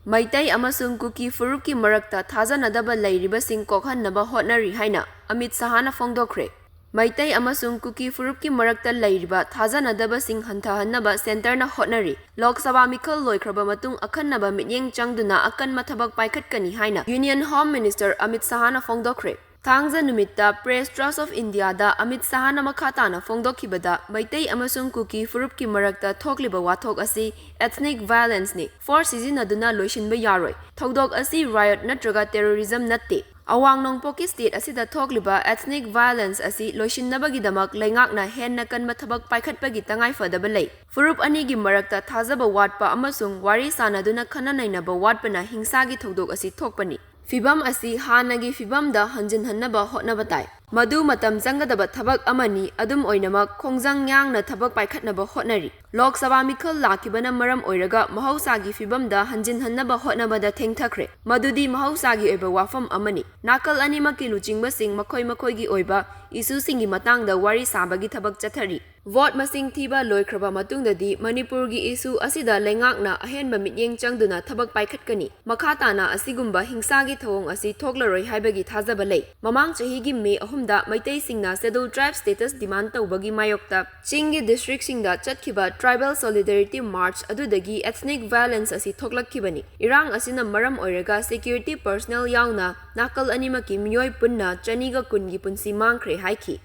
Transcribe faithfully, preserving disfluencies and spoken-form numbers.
ꯃꯩꯇꯩ ꯑꯃꯁꯨꯡ ꯀꯨꯀꯤ ꯐꯨꯔꯨꯞꯀꯤ ꯃꯔꯛꯇ ꯊꯥꯖꯅꯗꯕ ꯂꯩꯔꯤꯕꯁꯤꯡ ꯀꯣꯛꯍꯟꯅꯕ ꯍꯣꯠꯅꯔꯤ ꯍꯥꯏꯅ ꯑꯃꯤꯠ ꯁꯍꯥꯅ ꯐꯣꯡꯗꯣꯛꯈ꯭ꯔꯦ꯫ ꯃꯩꯇꯩ ꯑꯃꯁꯨꯡ ꯀꯨꯀꯤ ꯐꯨꯔꯨꯞꯀꯤ ꯃꯔꯛꯇ ꯂꯩꯔꯤꯕ ꯊꯥꯖꯅꯗꯕꯁꯤꯡ ꯍꯟꯊꯍꯟꯅꯕ ꯁꯦꯟꯇꯔꯅ ꯍꯣꯠꯅꯔꯤ꯫ ꯂꯣꯛ ꯁꯚꯥ ꯃꯤꯈꯜ ꯂꯣꯏꯈ꯭ꯔꯕ ꯃꯇꯨꯡ ꯑꯈꯟꯅꯕ ꯃꯤꯠꯌꯦꯡ ꯆꯪꯗꯨꯅ ꯑꯀꯟꯕ ꯊꯕꯛ ꯄꯥꯏꯈꯠꯀꯅꯤ ꯍꯥꯏꯅ Union Home Minister ꯑꯃꯤꯠ ꯁꯍꯥꯅ ꯐꯣꯡꯗꯣꯛꯈ꯭ꯔꯦ꯫ ꯊꯥꯡꯖ ꯅꯨꯃꯤꯠꯇ Press Trust of Indiaꯗ ꯑꯃꯤꯠ ꯁꯍꯥꯅ ꯃꯈꯥ ꯇꯥꯅ ꯐꯣꯡꯗꯣꯛꯈꯤꯕꯗ, ꯃꯩꯇꯩ ꯑꯃꯁꯨꯡ ꯀꯨꯀꯤ ꯐꯨꯔꯨꯞꯀꯤ ꯃꯔꯛꯇ ꯊꯣꯛꯂꯤꯕ ꯋꯥꯊꯣꯛ ꯑꯁꯤ ethnic violenceꯅꯤ, force ꯁꯤꯖꯤꯟꯅꯗꯨꯅ ꯂꯣꯏꯁꯤꯟꯕ ꯌꯥꯔꯣꯏ꯫ ꯊꯧꯗꯣꯛ ꯑꯁꯤ riot ꯅꯠꯇ꯭ꯔꯒ terrorism ꯅꯠꯇꯦ꯫ ꯑꯋꯥꯡ ꯅꯣꯡꯄꯣꯛꯀꯤ state ꯑꯁꯤꯗ ꯊꯣꯛꯂꯤꯕ ethnic violence ꯑꯁꯤ ꯂꯣꯏꯁꯤꯟꯅꯕꯒꯤꯗꯃꯛ ꯂꯩꯉꯥꯛꯅ ꯍꯦꯟꯅ ꯀꯟꯕ ꯊꯕꯛ ꯄꯥꯏꯈꯠꯄꯒꯤ ꯇꯉꯥꯏꯐꯗꯕ ꯂꯩ꯫ ꯐꯨꯔꯨꯞ ꯑꯅꯤꯒꯤ ꯃꯔꯛꯇ ꯊꯥꯖꯕ ꯋꯥꯠꯄ ꯑꯃꯁꯨꯡ ꯋꯥꯔꯤ ꯁꯥꯅꯗꯨꯅ ꯈꯟꯅ ꯅꯩꯅꯕ ꯋꯥꯠꯄꯅ ꯍꯤꯡꯁꯥꯒꯤ ꯊꯧꯗꯣꯛ ꯑꯁꯤ ꯊꯣꯛꯄꯅꯤ꯫ ꯐꯤꯚꯝ ꯑꯁꯤ ꯍꯥꯟꯅꯒꯤ ꯐꯤꯚꯝꯗ ꯍꯟꯖꯤꯟꯍꯟꯅꯕ ꯍꯣꯠꯅꯕ ꯇꯥꯏ꯫ ꯃꯗꯨ ꯃꯇꯝ ꯆꯪꯒꯗꯕ ꯊꯕꯛ ꯑꯃꯅꯤ, ꯑꯗꯨꯝ ꯑꯣꯏꯅꯃꯛ, ꯈꯣꯡꯖꯪ ꯌꯥꯡꯅ ꯊꯕꯛ ꯄꯥꯏꯈꯠꯅꯕ ꯍꯣꯠꯅꯔꯤ꯫ ꯂꯣꯛ ꯁꯚꯥ ꯃꯤꯈꯜ ꯂꯥꯛꯈꯤꯕꯅ ꯃꯔꯝ ꯑꯣꯏꯔꯒ ꯃꯍꯧꯁꯥꯒꯤ ꯐꯤꯚꯝꯗ ꯍꯟꯖꯤꯟꯍꯟꯅꯕ ꯍꯣꯠꯅꯕꯗ ꯊꯦꯡꯊꯈ꯭ꯔꯦ꯫ ꯃꯗꯨꯗꯤ ꯃꯍꯧꯁꯥꯒꯤ ꯑꯣꯏꯕ ꯋꯥꯐꯝ ꯑꯃꯅꯤ꯫ ꯅꯥꯀꯜ ꯑꯅꯤꯃꯛꯀꯤ ꯂꯨꯆꯤꯡꯕꯁꯤꯡ ꯃꯈꯣꯏ ꯃꯈꯣꯏꯒꯤ ꯑꯣꯏꯕ issueꯁꯤꯡꯒꯤ ꯃꯇꯥꯡꯗ ꯋꯥꯔꯤ ꯁꯥꯕꯒꯤ ꯊꯕꯛ ꯆꯠꯊꯔꯤ꯫ Vote ꯃꯁꯤꯡ ꯊꯤꯕ ꯂꯣꯏꯈ꯭ꯔꯕ ꯃꯇꯨꯡꯗꯗꯤ ꯃꯅꯤꯄꯨꯔꯒꯤ issue ꯑꯁꯤꯗ ꯂꯩꯉꯥꯛꯅ ꯑꯍꯦꯟꯕ ꯃꯤꯠꯌꯦꯡ ꯆꯪꯗꯨꯅ ꯊꯕꯛ ꯄꯥꯏꯈꯠꯀꯅꯤ꯫ ꯃꯈꯥ ꯇꯥꯅ ꯑꯁꯤꯒꯨꯝꯕ ꯍꯤꯡꯁꯥꯒꯤ ꯊꯧꯑꯣꯡ ꯑꯁꯤ ꯊꯣꯛꯂꯔꯣꯏ ꯍꯥꯏꯕꯒꯤ ꯊꯥꯖꯕ ꯂꯩ꯫ ꯃꯃꯥꯡ ꯆꯍꯤꯒꯤ May ꯑꯍꯨꯝꯗ ꯃꯩꯇꯩꯁꯤꯡꯅ Scheduled Tribe status demand ꯇꯧꯕꯒꯤ ꯃꯥꯌꯣꯛꯇ ꯆꯤꯡꯒꯤ districtꯁꯤꯡꯗ ꯆꯠꯈꯤꯕ Tribal Solidarity March ꯑꯗꯨꯗꯒꯤ ethnic violence ꯑꯁꯤ ꯊꯣꯛꯂꯛꯈꯤꯕꯅꯤ꯫ ꯏꯔꯥꯡ ꯑꯁꯤꯅ ꯃꯔꯝ ꯑꯣꯏꯔꯒ security personnel ꯌꯥꯎꯅ ꯅꯥꯀꯜ ꯑꯅꯤꯃꯛꯀꯤ ꯃꯤꯑꯣꯏ ꯄꯨꯟꯅ ꯆꯅꯤꯒ ꯀꯨꯟꯒꯤ ꯄꯨꯟꯁꯤ ꯃꯥꯡꯈ꯭ꯔꯦ ꯍꯥꯏꯈꯤ꯫